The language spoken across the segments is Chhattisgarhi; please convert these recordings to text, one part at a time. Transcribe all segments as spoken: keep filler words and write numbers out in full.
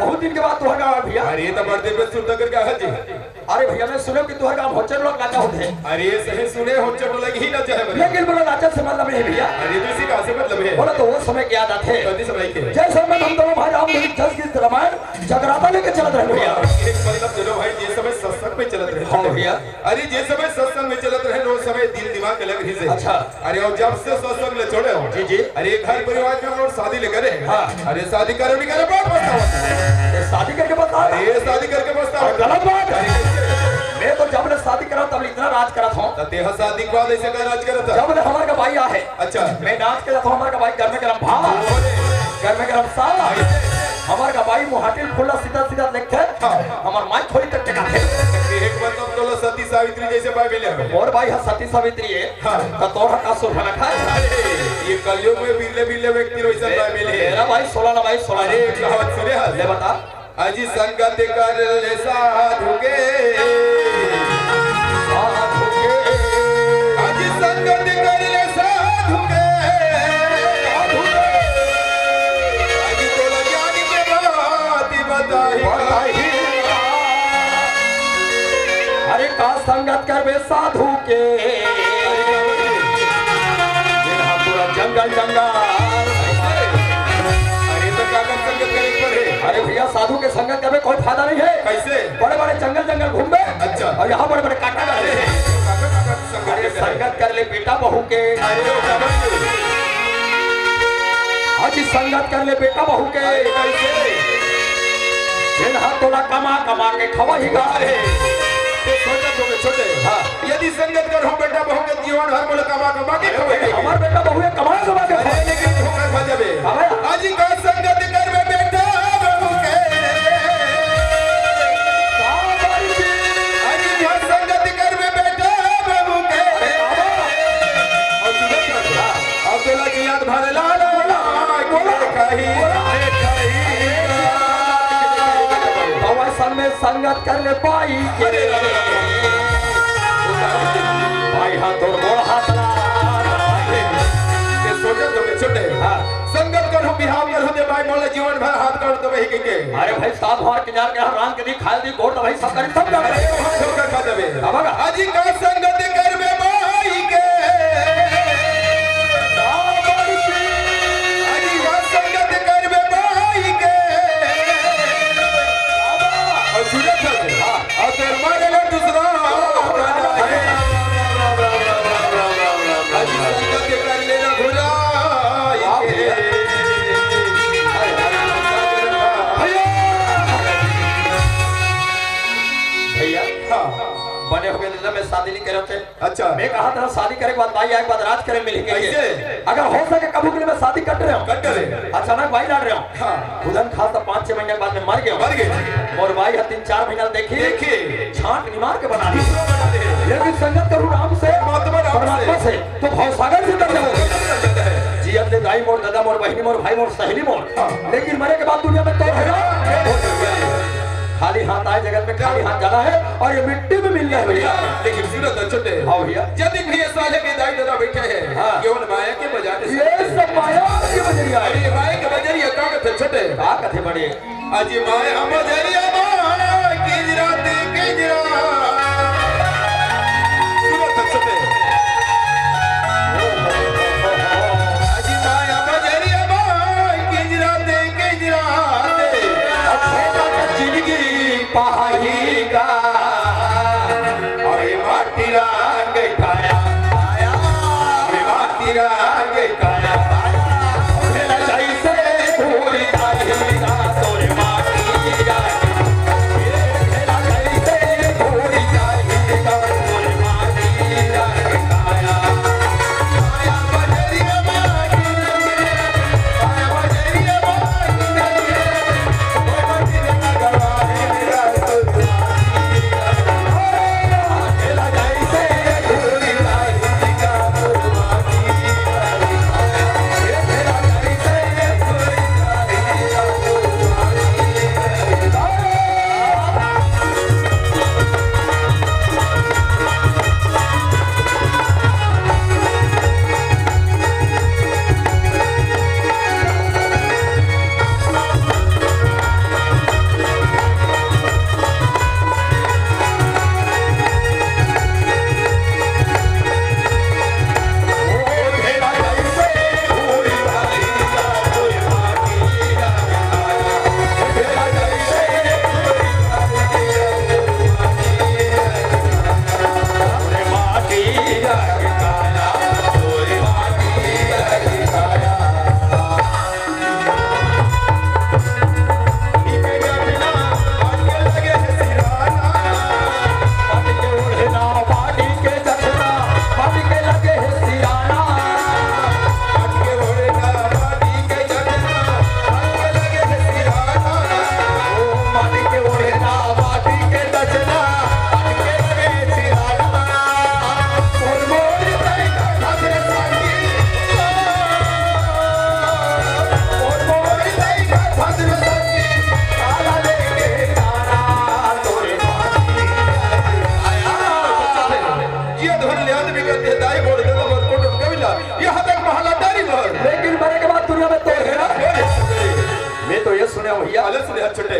बहुत दिन के बाद तुहर गाँव आए भैया। अरे, ये तो बड़ दिन में सुनता करके आया जी। अरे भैया, मैं सुने कि तुहर गाँव होचर लोग नाचा होते हैं। अरे, सही सुने, होचर लोग ही नाचा है भैया। लेकिन बोला नाचा से मतलब नहीं भैया। अरे, तो इसी का से मतलब है। बोला तो वो समय की याद आते हैं। कौन समय के? जैसे में हम दोनों भाई राम धुनी जस गीत रामायण जगराता लेके चलत रहे भैया। एक मतलब दोनों भाई जिस समय सत्संग में चलत रहे। हाँ भैया। अरे, जे समय सत्संग में चलत रहे, वो समय दिल दिमाग अलग रहिस हे। अच्छा। अरे, अउ जब से सत्संग ले छोड़े हो। जी, जी। अरे, घर परिवार में अउ शादी ले करे। हाँ। अरे, शादी करे नहीं करे, बहुत पछतावा है। ये शादी करके पछतावा? अरे, ये शादी करके पछतावा। अरे, गलत बात है। अरे, कैसे? मैं तो जब ले शादी करा, तब ले इतना राज करत हूँ। तो तेहा शादी के बाद ऐसे का राज करत है? जब ले हमार का भाई आ है। अच्छा। मैं नाच के जाता हूँ, हमार का भाई घर में गरम भात, अरे। घर में गरम साग। अरे। हमार का भाई मुहाटिल फुल्ला सीधा सीधा देखते। हाँ। हमार माई खोली तक टका थे। एक मतलब तो लो सती सावित्री जैसे भाई मिले हमें। मोर भाई हा सती सावित्री है। हाँ। तो तोर हा का सुरफनखा है। अरे, ये कलयुग में बिरले बिरले व्यक्ति रो ऐसा भाई मिले। मेरा भाई सोला ना भाई सोला। अरे, कहावत सुने हस? ले बता। अजी संगत कर ले साधु के। साधु के। अजी संगत कर ले साधु के। साधु के। अजी तोला ज्ञान के बात बताई। बताई। अरे का संगत करबे साधु के। ये रहा पूरा जंगल, जंगल। अरे तो का कर संगत करे पर है? अरे भैया, साधु के संगत करबे कोई फायदा नहीं है। कैसे? बड़े बड़े जंगल, जंगल घूमबे। अच्छा। अउ यहाँ बड़े बड़े कांटा डाले। अरे संगत कर ले बेटा बहू के। अरे ओ बाबा। अजी संगत कर ले बेटा बहू के। अरे कैसे? जेन हा तोला कमा कमा के खवाही गा। अरे, ये सोचा तो मैं छोटे। हाँ। यदि संगत कर हो बेटा बहू के जीवन भर मोला कमा कमा के खवाही। हमार बेटा बहू ये कमा कमा के अरे, खवाही। लेकिन धोखा खा जाबे। अबे। अजी का संगत करबे बेटा बहू के। का बाई जी? अजी का संगत करबे बेटा बहू के। अरे बाबा। अउ तू देख ना। अउ तोला जियात भर ला ला ला। बोला, बोला। कही, कही। अउ अइसन में संगत कर ले पाई के। अरे, अरे, अरे। भाई हाथ और गोड़ हाथ ला। ये सोचे तो मैं छोटे। हाँ। संगत कर हो, बिहाव कर हो दे भाई, मोला जीवन भर हाथ कर दो वही के। अरे भाई, सात बार किनार के यहाँ राम के दी, खाल दी, गोड़ दवाई सब करी, सब कर। अरे, वहाँ धोखा खा जाबे। अब अगर अजी का संगत करबे भाई के। अजी का संगत करबे भाई के। और जुड़े थे। हाँ। और तेरे मारे ले दूसरा। अजी संगत कर लेना भुला। भैया, भैया, हाँ। बने हो गए दादा, मैं शादी नहीं करे थे। अच्छा। मैं कहा था शादी करे के बाद भाई आए के बाद राज करे मिलेंगे। कैसे? अगर हो सके कबू के लिए मैं शादी कर रहे हूँ। कर रहे। अचानक भाई लड़ रहे हूँ। हाँ। खुदन खास तो पाँच छह महीने के बाद में मर गया। मर गए। और भाई है तीन चार महीना देखी। देखी। छांट निमार के बना दी। दूसरा बना दे। ये भी संगत करूँ राम से। परमात्मा राम से। परमात्मा से। तो भवसागर से तर जाओ। जियत ले दाई मोर, दादा मोर, बहिनी मोर, भाई मोर, सहेली मोर। हाँ। लेकिन मरे के बाद दुनिया में तो है ना। खाली हाथ आए जगत में, खाली हाथ जाना है और ये मिट्टी में मिलना है भैया। लेकिन सूरत अच्छे थे। हाँ भैया। जब भी भैया साले के दाई दादा बैठे हैं, हाँ। केवल माया के बजाने से ये सब माया के बजरिया है। अरे माया के बजरिया का कथे छोटे? का कथे बड़े? अजी माया बजरिया माया की रात की रात। सूरत अच्छे थे। अजी माया बजरिया माया की रात की रात। अब जिंदगी पहाड़ी का। अरे माटी राग खाया, अरे माटी राग खाया, जैसे पूरी तारीख का तोरे माटी राग।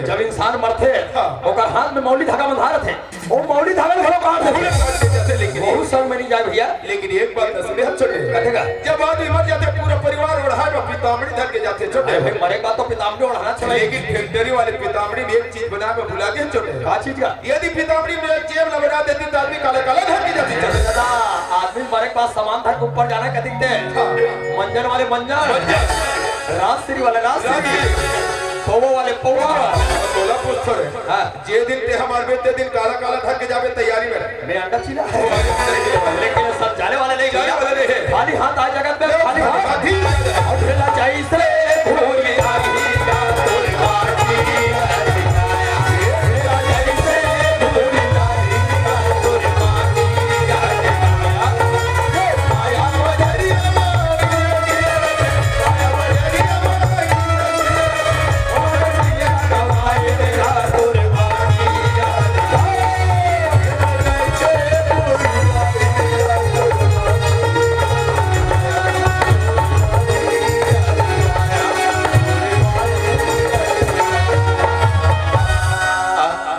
जब इंसान मरथे, हाँ। ओकर हाथ में मौली धागा बंधा रथे, वो मौली धागा घलो काट देथे। पूरा काट दे जाथे, लेकिन बहुत समझ में नहीं जाए भैया। लेकिन एक बात तो सुने, हम छोटे। कथेगा? जब आदमी मर जाथे, पूरा परिवार ओढ़ाए में पीताम्बरी धर के जाथे, छोटे। अरे भाई, मरे के बाद तो पीताम्बरी ओढ़ाना चाहिए। लेकिन फैक्ट्री वाले पीताम्बरी में एक चीज बनाए में भुला गए, छोटे। का चीज का? यदि पीताम्बरी में एक जेब ला बना देती, तो आदमी काला काला धर के जाती, छोटे। दादा, आदमी मरे के बाद सामान धर के ऊपर जाना, कथी कथे? हाँ। मंजन वाले मंजन। मंजन। राजश्री वाले राजश्री। राजश्री। पौवा वाले पौवा। तोला पूछथों रे। हाँ। जे दिन ते हमर बे, ते दिन काला काला धर के जाबे तैयारी में। मैं अंडा चीला। लेकिन सब जाने वाले नहीं जाने भैया। वाले नहीं है। खाली हाथ आए जगत में, खाली हाथ। खाली हाथ। और खेला चाहिए से भूल गया।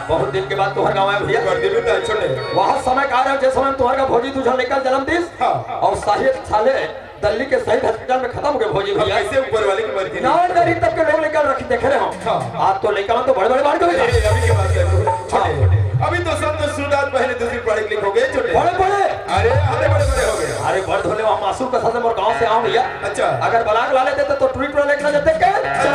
बहुत दिन के बाद तुहर गाँव आए भैया। कर दिलू ना, छोटे। वहाँ समय का रहे, जिस समय तुहर का भौजी तुझे लेकर जन्म दिस। हाँ। और साहिल साले दिल्ली के शहीद हॉस्पिटल में खत्म हो गए भौजी अब भैया। कैसे ऊपर वाले की मर्जी? नौ गरीब तक के लोग लेकर रख देखे रहे हो। हाँ। आज तो लेकर तो बड़े बड़े बाढ़ गए। अरे, अभी की बात है, छोटे। हाँ। अभी तो सब तो सूरदास पहले दूसरी पढ़े लिख हो गए, छोटे। बड़े बड़े। अरे, अरे, बड़े बड़े हो गए। अरे, बड़ धोले वहाँ मासूम का साथ मोर गाँव से आऊँ भैया। अच्छा। अगर बलाक ला लेते तो, तो ट्वीट पर लिखना जाते क्या? अच्छा,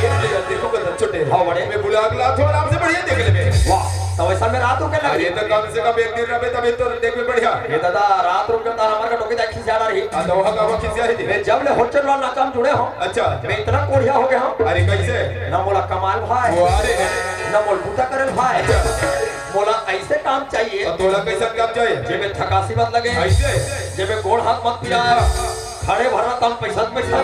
ये ले जाते, देखो कदम छोटे। हाँ, बड़े। मैं बलाक ला थोड़ा आराम से बढ़िया देख ले। वाह, तो वैसा में रात रुके लगे। अरे, तो कम से कम एक दिन रहे, तभी तो देख में बढ़िया। ये दादा, रात रुके तो हमारे का टोके जाए खिसिया रही। हाँ, तो वहाँ का वो खिसिया ही थी। मैं जब ले होटल वाला काम जुड़े हो, अच्छा। मैं इतना कोढ़िया हो गया हूँ। अरे, कैसे? ना मोला कमाल भाई, वो अरे। ना मोल बूता करल भाई। अच्छा। मोला ऐसे काम चाहिए। और तोला कैसा काम चाहिए? जेमे थकासी मत लगे। ऐसे? जेमे गोड़ हाथ मत पिराए। हाँ। खड़े भर रहा तम पैसा पैसा।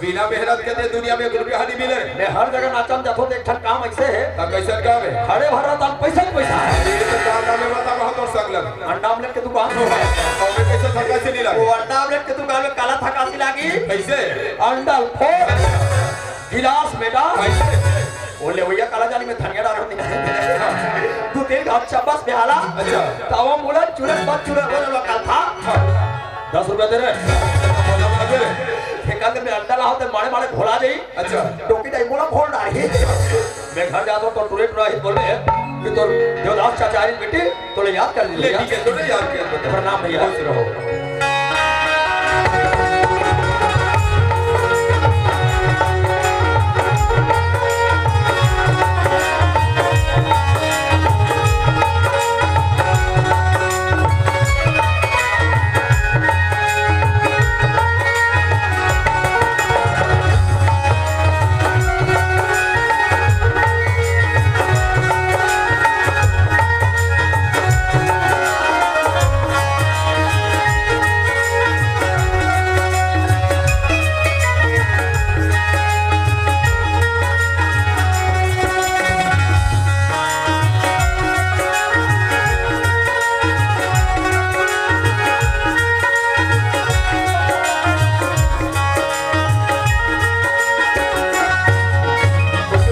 बिना मेहनत के ते दुनिया में एक रुपया नहीं मिले। मैं हर जगह नाचम जाथो, देख ठन काम ऐसे है। तब कैसा काम है? खड़े भर रहा तम पैसा पैसा। अरे, ये तो काम नाम है, बता बहुत और संग लग। अंडा आमलेट के दुकान हो। तो मैं कैसे थकासी नहीं लगे? वो अंडा आमलेट के दुकान में काला थकासी लागी। कैसे? अंडा फोड़, गिलास में डाल। कैसे? वो लेवैया काला जाली में धनिया डाल होती। दो तीन घाट चम्मच में आला। अच्छा। तवा मुला चुरस बात चुरस बोले लो कल था। हाँ। दस रुपया दे रहे। दे रहे। ठेका दे में अंडा लाओ ते मारे मारे भोला जाई। अच्छा। टोकी जाई बोला भोल डाली। मैं घर जाता हूँ तो टूरे टूरा ही बोले कि तो देवदास चाचारी बेटी तो ले याद कर ले, लीजिए। ठीक है, तो ले याद किया तो। प्रणाम भैया। खुश रहो। खुश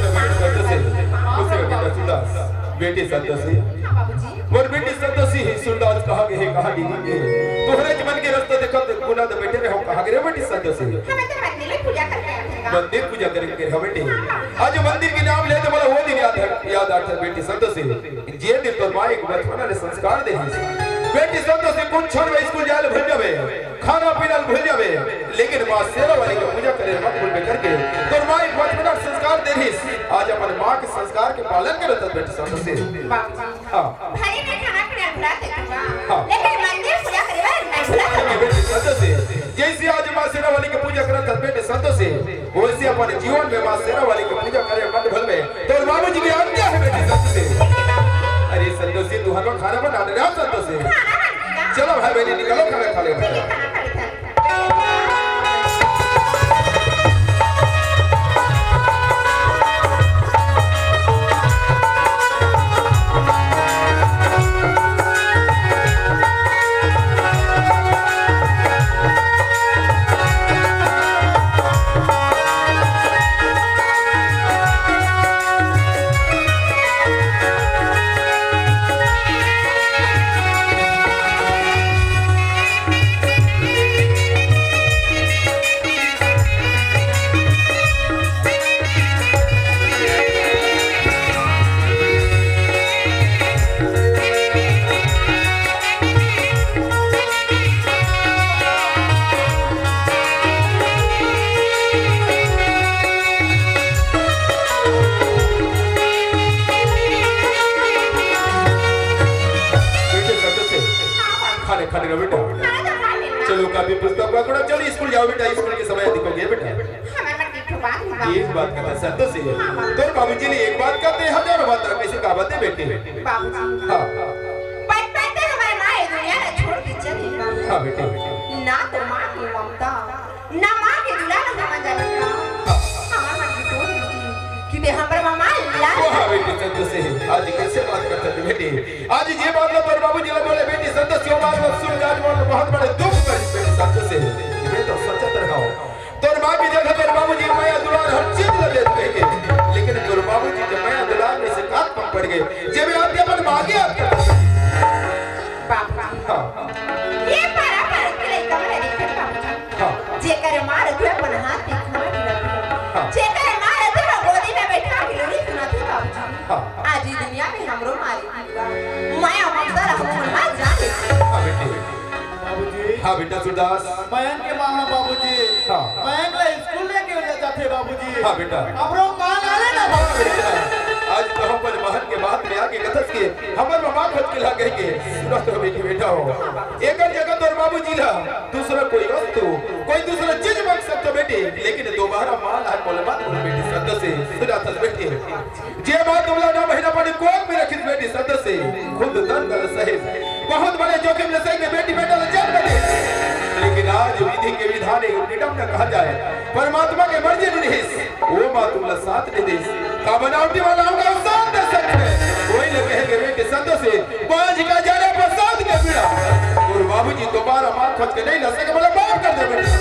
रहो बेटी संतोषी। बेटी संतोषी। हाँ, बाबूजी। मोर बेटी संतोषी ही सूरदास कहाँ गए हे, कहाँ नहीं गए हे। तोहरे मन के रास्ता देखत गुना दे बैठे रहो, कहाँ गए रे बेटी संतोषी? हमें तो मंदिर में पूजा करके आए हैं। मंदिर पूजा करके गए हो बेटी। हाँ, हाँ। आज मंदिर के नाम ले तो बोला वो दिन याद है, याद आता है बेटी संतोषी। जे दिन तोर माँ एक बचपना ले संस्कार दे दी। बेटी संतोषी कुछ क्षण में स्कूल जाए ले भूल जावे, खाना पीना ले भूल जावे, लेकिन माँ शेरा वाली की पूजा करे मत भूल करके तोर माँ एक बचपना ले संस्कार दे दी। आज अपन माँ के संस्कार के पालन करत है बेटी संतोषी। बाबूजी। हाँ। भले मैं खाना पीना भुला सकूंगा, हाँ। लेकिन मंदिर पूजा करे बर नहीं भुला सकूंगा। बेटी संतोषी, जैसे आज माँ शेरा वाली की पूजा करत है बेटी संतोषी, वैसे अपन जीवन में माँ शेरा वाली की पूजा करे मत भूलबे। तोर बाबूजी की आज्ञा है बेटी संतोषी। अरे संतोषी, तू हमें खाना बना दे रहा संतोषी। खाना बन गया। चलो भाई बहनी निकलो, खाना खा ले बेटा। खाना खा लेते हैं। जाओ बेटा, स्कूल के समय अधिक हो गया बेटा। हमर मन के एक ठो बात हे बाबू। एक बात कहत हंव संतोषी। हाँ, बाबू। तोर बाबूजी ले एक बात कहत हंव, हजारों बात ला, कइसे का बात हे बेटी? बाबूजी। हाँ। बचपन से हमर माँ ये दुनिया ला छोड़ के चली गई बाबू। हाँ बेटी। ना तो माँ के ममता, ना माँ के दुलार हमन जानत हन। हाँ। हमर मन के सोच रहिस कि बे हमर माँ ला। ओ हाँ बेटी संतोषी, आज कइसे बात करत हस बेटी? आज जे बात ला तोर बाबूजी ला बोले बेटी संतोषी, ओ बात ला सुन के आज मोला बहुत बड़े दुख करिस बेटी संतोषी। मैं तो सोचत रहा हूँ, तोर माँ के जगह तोर बाबूजी मया दुलार हर चीज ला देत कहिके, लेकिन तोर बाबूजी के मया दुलार में से कात पड़ गए, जे मैं आपके अपन माँ के हाथ बाबूजी। हाँ। ये पारा पारा के लइका मन देखत बाबूजी। हाँ। जेकर माँ रथे अपन हाथ में खा के रथे। हाँ। जेकर माँ रथे वो गोदी में बैठा के लोरी सुनाथे बाबूजी। हाँ। आज ये दुनिया में हमरो मारे की बा। मया ममता ला हमन ना जाने। हाँ बेटी। बाबूजी। हाँ बेटा सूरदास। मयंक के माँ ह बाबूजी। हाँ। मयंक ला स्कूल लेके जाथे बाबूजी। हाँ बेटा। हमरो माँ ला ले ना बाबूजी। आज तो हम अपन बहन के बात में आके कथस के हमर माँ खोज के ला कहिके। सुना तो बेटी, बेटा हो, एकर जगह तोर बाबूजी ला दूसरा कोई वस्तु, कोई दूसरा चीज मांग सकत हस बेटी, लेकिन दोबारा माँ ला कोई मत बोल बेटी, संतोषी। सुना तो बेटी, जे माँ तुमला नौ महीना अपने कोख में रखिस बेटी संतोषी, खुद दर्द ला सहिस, बहुत बड़े जोखिम ला सहि के बेटी बेटा ला जन्म दे। लेकिन आज विधि के विधान एक नियम न कहा जाए, परमात्मा के मर्जी नहीं, वो माँ तुमला साथ नहीं दिस। का बनावटी वाला हमका साथ दे सकथे। वही ले कहे के बेटी संतोषी, बांझ का जरे पर साथ के पीड़ा। तोर बाबूजी दोबारा माँ खोज के नहीं ला सके, बोला माफ कर दे बेटी।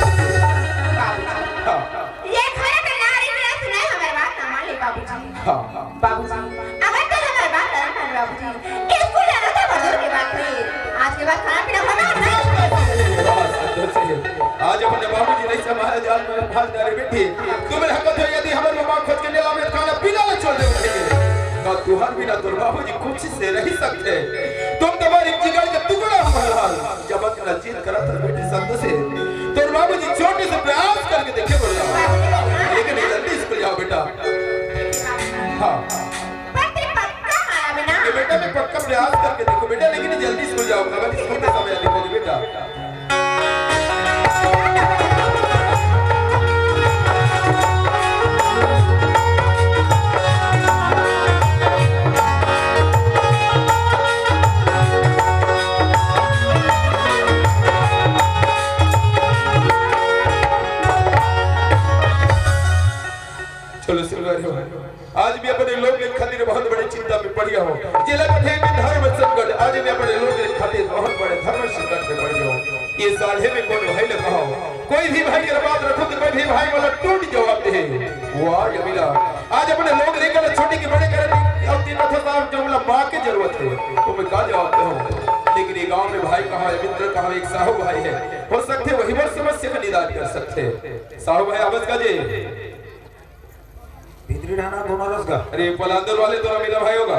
हाँ। ये घर के नारी के सुनाई हमर बात ना मान ले बाबूजी। हाँ। बाबूजी, अगर तैं हमर बात ला ना मान बाबूजी, स्कूल जाना तो बड़ दूर के बात हे। आज के बाद खाना पीना होना नहीं। आज अपने बाबूजी नहीं समाया जान में भाग डाले बेटी। तुम्हें हक है यदि हमर माँ खोज के नहीं लावे खाना पीना ला छोड़ दे उठे। का तुहर बिना तोर बाबूजी कुछ से रहि सकथे। तुम तुम्हारी जिगर के टुकड़ा हो हलाल। जब इतना जिद करत हस बेटी संतोषी, तोर बाबूजी छोटे से प्रयास करके देखे बोला। लेकिन जल्दी स्कूल जाओ बेटा। हाँ। पर तैं पक्का माना बिना। ये बेटा मैं पक्का प्रयास करके देखो बेटा, लेकिन जल्दी स्कूल जाओ, अगर स्कूल के समय आने को बेटा। चलो, शुरू करो। आज मैं अपने लोग के खातिर बहुत बड़े चिंता में पड़ गया हूँ। जेला कथे कि धर्म संकट, आज मैं अपने लोग के खातिर बहुत बड़े धर्म संकट में पड़ गया हूँ। ये साले में कोई भाई लगा हो, कोई भी भाई के बात रखो तो कोई भी भाई वाला टूट जवाब दे। वाह, ये मिला। आज अपने लोग लेकर छोटे के बड़े कर दी। अब तीन कथा साहब जो बोला माँ की जरूरत है, तो मैं कहा जवाब दूँ? लेकिन ये गांव में भाई कहाँ है, मित्र कहाँ है, एक साहू भाई है, हो सकते वही वो समस्या का निदान कर सकते हैं। साहू भाई, आवाज का जी। भीतरी डाना दोनों रस का। अरे, पलांदर वाले तो ना मिला भाई होगा।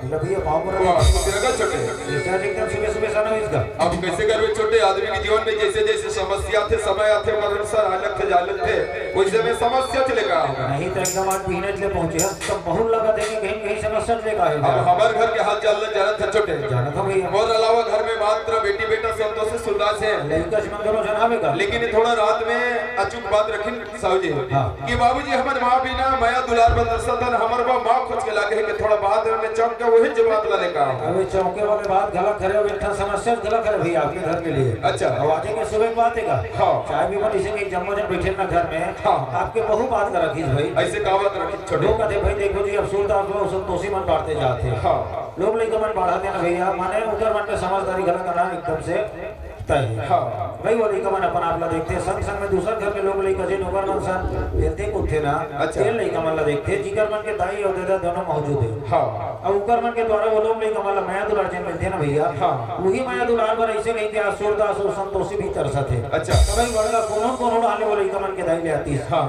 मिला भैया, पाँव पर वाह, तेरा का छोटे। ये क्या एकदम सुबह सुबह साना इसका। अब कैसे करबे छोटे, आदमी के जीवन में जैसे जैसे समस्या आथे, समय आथे, ओकर अनुसार आ लगथे, जा लगथे, वैसे में समस्या चले का होगा। नहीं तो एकदम आज महीने ले पहुंचे हैं, तो बहुत लगा देंगे कहीं कहीं समस्या चले का है। अब हमारे घर के हाल चाल ल जानत है छोटे। जानत हो भैया। मोर अलावा घर में मात्र बेटी बेटा संतोष से सुरदास है। लड़का से मन करो जनाबे का। लेकिन थोड़ा रात में अचूक बात रखिन साहू जी, हाँ। कि बाबूजी हमर माँ बिना मया दुलार बदल सतन, हमर बा माँ खोज के लागे है कि थोड़ा बाद में चौक के वही जवाब ला लेकर आओ। अबे चौके वाले बात गलत करे, अब एक ठन समस्या गलत करे भैया आपके घर के लिए। अच्छा। अब आज के सुबह की बात है का? हाँ। चाय भी बनी से कि जम्मो जन बैठे ना घर में। हाँ। आपके बहु बात कर रखी भाई। ऐसे का बात रखी छोटे? लोग कहते भाई देखो जी अब सूरदास लोग संतोषी मन बांटते जाते हैं। हाँ। लोग लइका मन बाढ़त हे ना भैया, माने ओकर मन के समझदारी घला करना एकदम से तय हे। हाँ। भाई वो लइका मन अपन आप ला देखथे, संग संग में दूसर घर के लोग लइका जेन ओकर मन सन खेलथे कूदथे ना, अच्छा। तेन लइका मन ला देखथे, जिकर मन के दाई अउ ददा दोनों मौजूद हे। हाँ। अब ओकर मन के द्वारा वो लोग लइका मन ला मया दुलार जेन मिलथे ना भैया, हाँ। वही मया दुलार बर ऐसे कहिके आज सूरदास अउ संतोषी भी तरसत हे। अच्छा। तो भाई बड़का कोनो कोनो डाले वो लइका मन के दाई ले आतिस। हाँ।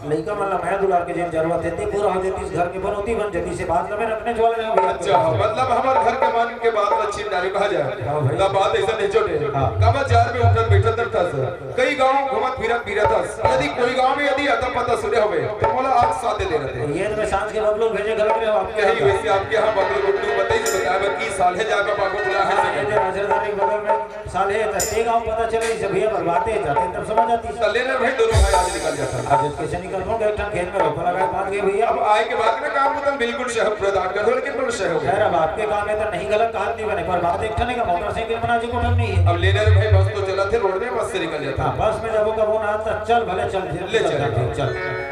लइका मन ला मया दुलार के जेन जरूरत हे, ते पूरा हो जतिस, घर के बनौती बन जतिस, से बात ला मैं रखने वाला नहीं हूँ। अच्छा, मतलब हमर घर के मन के बात ला छीन डारे कहा जाए। हाँ भाई। तब बात ऐसा नहीं छोटे। हाँ। काबर चार में उठत बैठत रहिथस। कई गांव घूमत फिरत फिरत हस। यदि कोई गांव में यदि अता पता सुने होवे, तो मोला आज साथ दे रहते। ये तो मैं सांझ के बबलू भेजे घर में आपके यही यहाँ। वैसे आपके यहाँ बबलू गुड्डू बताइए। अब की साले जाके बाबू बुला है हाँ, ये सके। जो राजधानी बगल में साले है, तो ते गाँव पता चले, इसे भैया बर्बादे जाते हैं, तब समझ आती है। तो ले ले भाई, दोनों भाई आज निकल जाता है। आज कैसे निकल पाऊंगा? एक ठन खेत में रोको लगाए, बात गए भैया। अब आए के बाद में काम तुम बिल्कुल शह प्रदान कर दो, लेकिन बोल शह हो गया। खैर, अब आपके काम में तो नहीं गलत कहा नहीं बने, पर बात एक ठन है का मोटरसाइकिल बना जी को ठन नहीं है। अब ले ले रे भाई, बस तो चला थे रोड में, बस से निकल जाता हाँ, है। बस में जब वो कबो ना आता, चल भले चल, ले चल। चल।